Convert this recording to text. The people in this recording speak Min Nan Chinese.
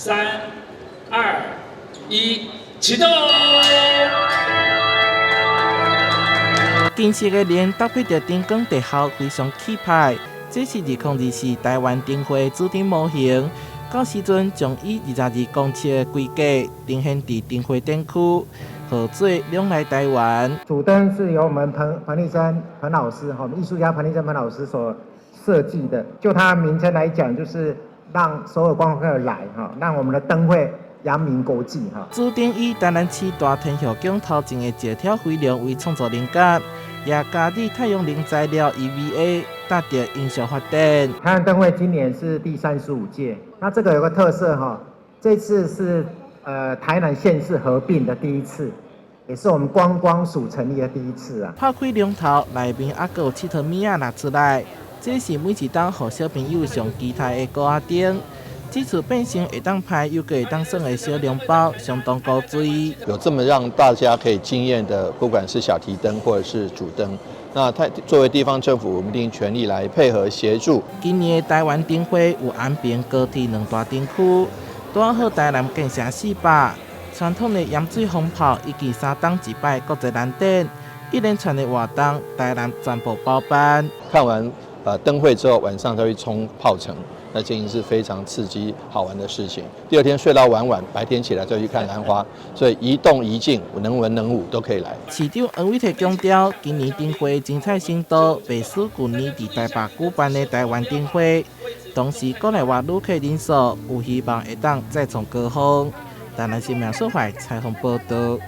3、2、1，啟動！金色的龍搭配著燈光特效，非常氣派。這是2024台灣燈會主燈模型，到時陣將以22公尺的規格呈現佇燈會展區，號做龍來台灣。主燈是由我們彭彭麗珍彭老師，哈，藝術家彭麗珍彭老師所設計的。就它名稱來講，就是讓所有觀光客來，哈，讓我們的燈會揚名國際，哈。主燈以台南市大天后宮頭前的石柱飛龍為創作靈感，也加入太陽能材料 EVA，達到永續發展。台灣燈會今年是第35屆，那這個有個特色哈，這次是台南縣市合併的第一次，也是我們觀光署成立的第一次啊。拍開龍頭，內面猶閣有𨑨迌物仔拿出來，這是每一冬予小朋友上期待的鼓仔燈。這次變成會當拍又閣會當耍的小龍包，相當古錐。有這麼讓大家可以驚豔的，不管是小提燈或者是主燈，那他作為地方政府，我們一定全力來配合協助。今年的台灣燈會有安平高鐵兩大燈區，拄好台南建成400，傳統的鹽水蜂炮以及三冬一擺國際蘭展，一連串的活動，台南全部包辦。看完燈會之後，晚上再去衝炮城。那這件是非常刺激好玩的事情。第二天睡到晚晚，白天起來再去看蘭花，所以一動一靜，能文能武都可以來。市長黃偉哲強調，今年燈會精彩程度袂輸舊年佇台北舉辦的台灣燈會，同時國內外旅客人數有希望會當再創高峰。台南新聞蘇懷採訪報道。